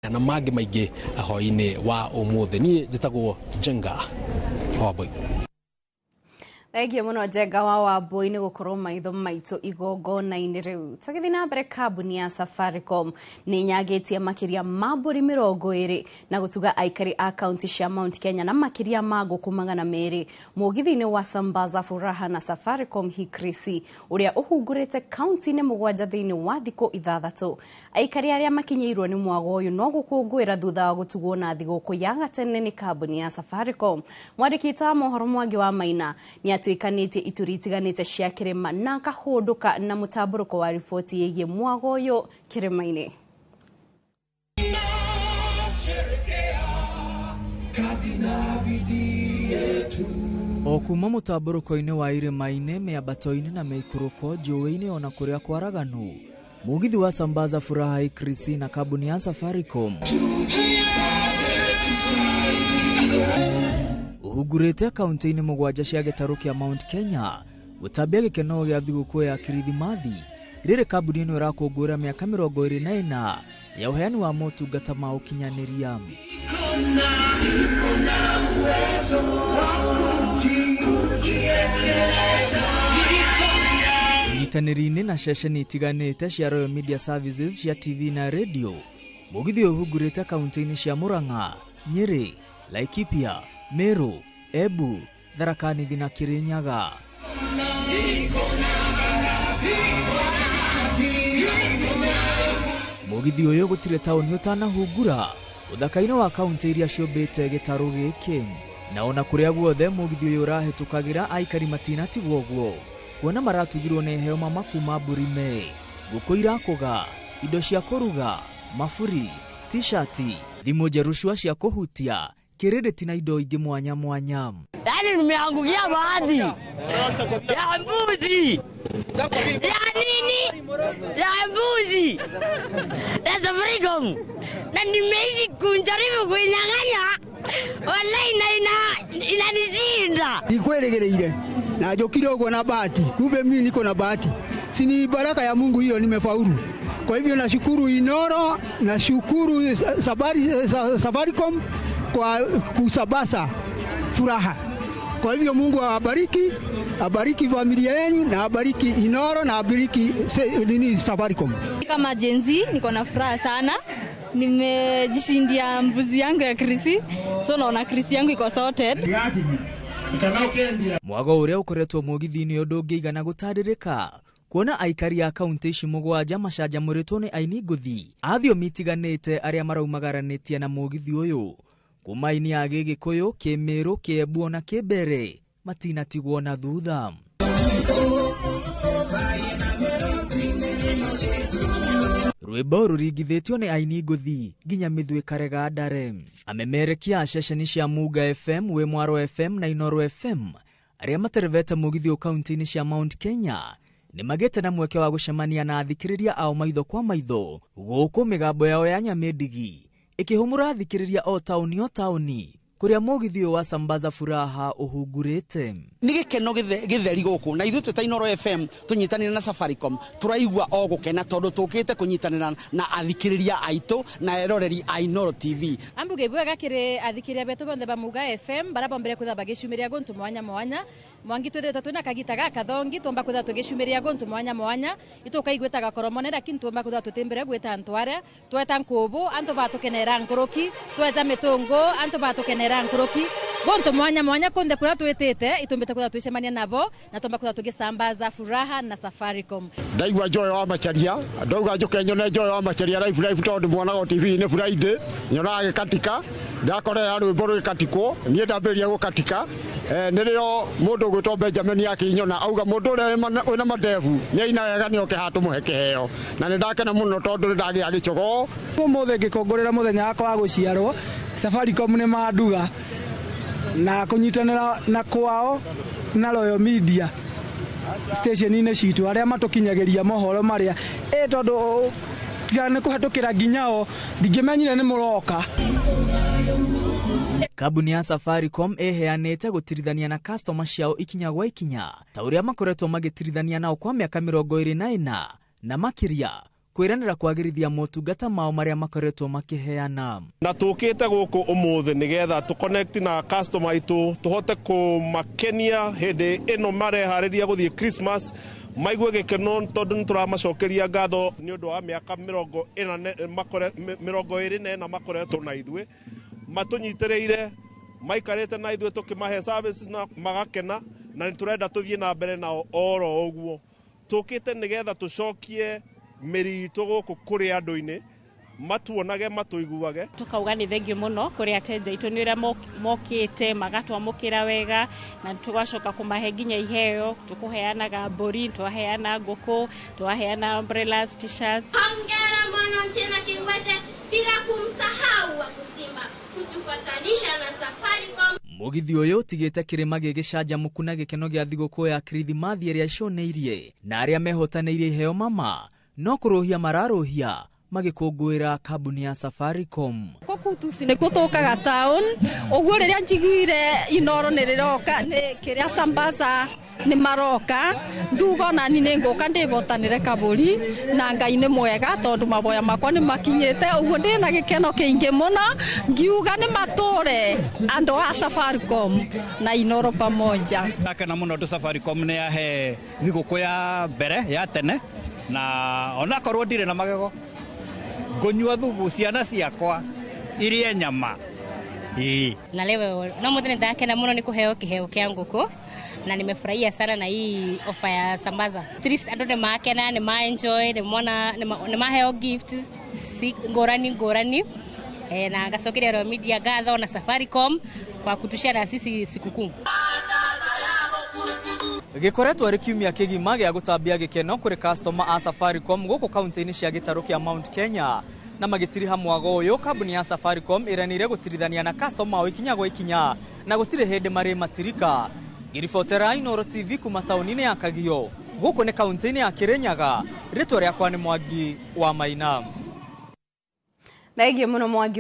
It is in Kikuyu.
Na mangĩ maingĩ hwaĩ-inĩ wa ũmũthĩ. Niĩ njĩtagwo Njenga Wambui. Thengiũ mũno, Njenga wa Wambui, nĩ gũkorwo maitho maitũ igongona-inĩ rĩu. Tũgĩthiĩ na mbere, kambuni ya Safaricom nĩ inyagĩtie makĩria ma mbũri 20 na gũtuga aikari a kaunti cia Mount Kenya na makĩria ma ngũkũ 200 mũgithi-inĩ wa Sambaza Furaha na Safaricom Hikrisi ũrĩa ũhungũrĩte kaunti-inĩ 7 thĩinĩ wa thikũ 6. Aikari arĩa makinyĩirwo nĩ mwago ũyũ no gũkũngũĩra thutha wa gũtugwo na thigũkũ ya gatene nĩ kambuni ya Safaricom. Mwandĩki witũ wa mohoro Mwangi wa Maina nĩ atuĩkanĩtie ituri itiganĩte cia kĩrĩma na akahũndũka na mũtambũrũko wa riboti ĩgiĩ mwago ũyũ kĩrĩma-inĩ. O kuma mũtambũrũko-inĩ wa irĩma-inĩ, mĩambato-inĩ na mĩikũrũko, njũĩ-inĩ ona kũrĩa kwaraganu, mũgithi wa Sambaza Furaha Ikrisi na kambuni ya Safaricom ũhungurĩte kaunti-inĩ 7 cia gĩtarũ kĩa Mount Kenya gũtambia gĩkeno gĩa thigũkũ ya Kirithimathi. Rĩrĩ kambuni ĩno ĩrakũngũĩra mĩaka 24 ya ũheani wa motungata ma ũkinyanĩria. Ũnyitanĩri-inĩ na ceceni itiganĩte cia Royal Media Services cia TV na radio, mũgithi ũyũ ũhungurĩte kaunti-inĩ cia Murang'a, Nyĩrĩ, Laikipia, Meru, Embu, Tharaka Nithi na Kirinyaga. Mũgithi ũyũ gũtirĩ taũni ũtanahungura ũthaka-inĩ wa kaunti iria ciũmbĩte gĩtarũ gĩkĩ, na ona kũrĩa guothe mũgithi ũyũ ũrahĩtũkagĩra, aikari matinatigwo ũguo, kuona maratugirwo nĩ iheo mama kuma mbũri me ngũkũ irakũga, indo cia kũruga, maburi, t-shirt, thimũ njerũ cua cia kũhutia kĩrĩndĩti na indo ingĩ mwanya mwanya. Yaani nimeangukia bahati ya mbuzi ya nini ya mbuzi ya Safaricom na nimeishi kunjaribu kuinyang'anya, wallahi, na inanishinda. Ndikwĩrĩgĩrĩire na njũkire ũguo na bahati, kumbe mimi niko na bahati, si ni baraka ya Mungu hiyo, nimefaulu. Kwa hivyo nashukuru Inoro, nashukuru Safaricom kwa kusambaza furaha. Kwa hivyo Mungu awabariki, abariki familia yenu na abariki Inoro na abariki nini Safaricom. Kama Gen Z niko na furaha sana, nimejishindia mbuzi yangu ya Krisi, so naona Krisi yangu iko sorted. Mwago ũrĩa ũkoretwo mũgithi-inĩ ũyũ ndũngĩigana gũtarĩrĩka, kuona aikari a kaunti ici 7 macanjamũrĩtwo nĩ aini ngũthi a thiomi itiganĩte arĩa maraumagaranĩtie na mũgithi ũyũ, kuma aini a Gĩgĩkũyũ, Kĩmĩrũ, Kĩembu ona Kĩmbere matinatigwo na thutha. Rwĩmbo rũringithĩtio nĩ aini ngũthi nginya mĩthũ ĩkarega ndare. Amemerekia a ceceni cia Muga FM, Wĩ Mwaro FM na Inoro FM arĩa materebete mũgithi ũyũ kaunti-inĩ cia Mount Kenya nĩ magĩte na mweke wa gũcemania na athikĩrĩria ao maitho kwa maitho, gũkũ mĩgambo yao ya nyamĩndigi ĩkĩhũmũra athikĩrĩria o taũni o taũni kũrĩa mũgithi ũyũ wa Sambaza Furaha ũhungurĩte. Nĩ gĩkeno gĩtheri gũkũ, na ithuĩ twĩ ta Inoro FM tũnyitanĩre na Safaricom tũraigua o gũkena tondũ tũkĩte kũnyitanĩra na athikĩrĩria aitũ na eroreri a Inoro TV. Ambuge bwega kĩrĩ athikĩrĩria betũ bonthe ba Muga FM bara bombere kwitha bagĩcumiria gontu mwanya mwanya. Mwangi twithĩte twĩna kagita gaka thongi twamba kwitha tũgĩcumiria gontu mwanya mwanya itũkaigwĩtaga koromone, lakini twamba kwitha tũtĩmbere gwĩta antu aria tweta nkũbũ antu batũkenera nkũrũki, tweja mĩtũngũ antu batũkenera nkũrũki gontu mwanya mwanya kunthe kuria twĩtĩte itumbĩte kwitha twĩcemania nabo na twamba kwitha tũgĩsambaza furaha na Safaricom. Ndaigua Joy wa Macharia, ndauga njũke nyone Joy wa Macharia live live tondũ mwonaga TV-inĩ Friday, nyonaga gĩkatika, ndakorera rwĩmbo rũgĩkatikwo, niĩ ndambĩrĩria gũkatika. Nĩrĩo mũndũ ũgwĩtwo Benjamin akĩnyona auga mũndũ ũrĩa wĩna mandebu nĩ aina wega nĩ oke haha tũmũhe kĩheo, na nĩ ndakena mũno tondũ nĩ ndagĩa gĩcogoo. Ũmũthĩ ngĩkũngũĩra mũthenya wakwa wa gũciarwo, Safaricom nĩ manduga na kũnyitanĩra na kwao na Royal Media station-inĩ citũ arĩa matũkinyagĩria mohoro marĩa tondũ tiga nĩ kũhetũkĩra nginya o ndingĩmenyire nĩ mũroka. Kambuni ya Safaricom ĩheanĩte gũtirithania na customer ciao ikinya gwa ikinya ta ũrĩa makoretwo magĩtirithania nao kwa mĩaka 24 na makĩria. Kwĩranĩra kwagĩrithia motungata mao marĩa makoretwo makĩheana. Na tũkĩte gũkũ ũmũthĩ nĩgetha tũ connect na customer aitũ, tũhote kũmakenia hĩndĩ ĩno mareharĩria gũthiĩ Christmas, maigue gĩkeno tondũ nĩ tũramacokeria ngatho nĩ ũndũ wa mĩaka 24 makoretwo na ithuĩ, matũnyitĩrĩire, maikarĩte na ithuĩ tũkĩmahe services na magakena, na nĩ tũrenda tũthiĩ na mbere nao oro ũguo. Tũkĩte nĩgetha tũcokie mĩri itũ gũkũ kũrĩ andũ-inĩ, matuonage matũiguage. Tukauga nĩ thengio mũno kũrĩ ateja aitũ nĩ ũrĩa mokĩte magatwamũkĩra wega, na tũgacoka kũmahe nginya iheo, tũkũheanaga mbũri, twaheana ngũkũ, twaheana umbrellas, t-shirts. Hongera mwana tena Kingwete, bila kumsahau wa kusimba kutupatanisha na Safaricom. Mũgithi ũyũ ũtigĩte kĩrĩma gĩgĩcanjamũku na gĩkeno gĩa thigũkũ ya Kirithimathi ĩrĩa iconeirie na arĩa mehotanĩirie iheo mama no kũrũhia mararũhia magĩkũngũĩra kambuni ya Safaricom. Kũkutuci nĩkuo tũkaga town, ũguo rĩrĩa njiguire Inoro nĩ rĩroka, nĩ kĩrĩa Sambaza nĩ maroka, nduga onani nĩ ngũka ndĩbotanĩre kabũri, na Ngai nĩ mwega tondũ maboya makwa nĩ makinyĩte, ũguo ndĩna gĩkeno kĩingĩ mũno, ngiuga nĩ matũre andũ a Safaricom na Inoro pamoja. Ndakena mũno tondũ Safaricom nĩ yahe thigũkũ ya mbere ya tene, na onakorwo ndirĩ na magego ngũnyua thubu ciana ciakwa irie nyama. Na leo no mũthenya ndakena mũno nĩ kũheo kĩheo kĩa ngũkũ, na nimefurahia sana na hii ofa ya Sambaza. At least andũ nĩ makena, nĩ ma enjoy, nĩ mona nĩ maheo gifts si ngorani ngorani. Na ngacokeria Royal Media ngatho na Safaricom kwa kutushare na sisi sikukuu. Gĩkoretwo arĩ kiumia kĩgima gĩa gũtambia gĩkeno kũrĩ customer a Safaricom gũkũ kaunti-inĩ cia gĩtarũ kĩa Mount Kenya, na magĩtiriha mwago ũyũ kambuni ya Safaricom ĩranĩire gũtirithania na customer ao ikinya gwa ikinya na gũtirĩ hĩndĩ marĩ matirika. Ngĩribotera Inoro TV kuma taũni-inĩ ya Kagio, gũkũ nĩ kaunti-inĩ ya Kirinyaga. Rĩtwa rĩakwa nĩ Mwangi wa Maina. Thengiũ mũno Mwangi.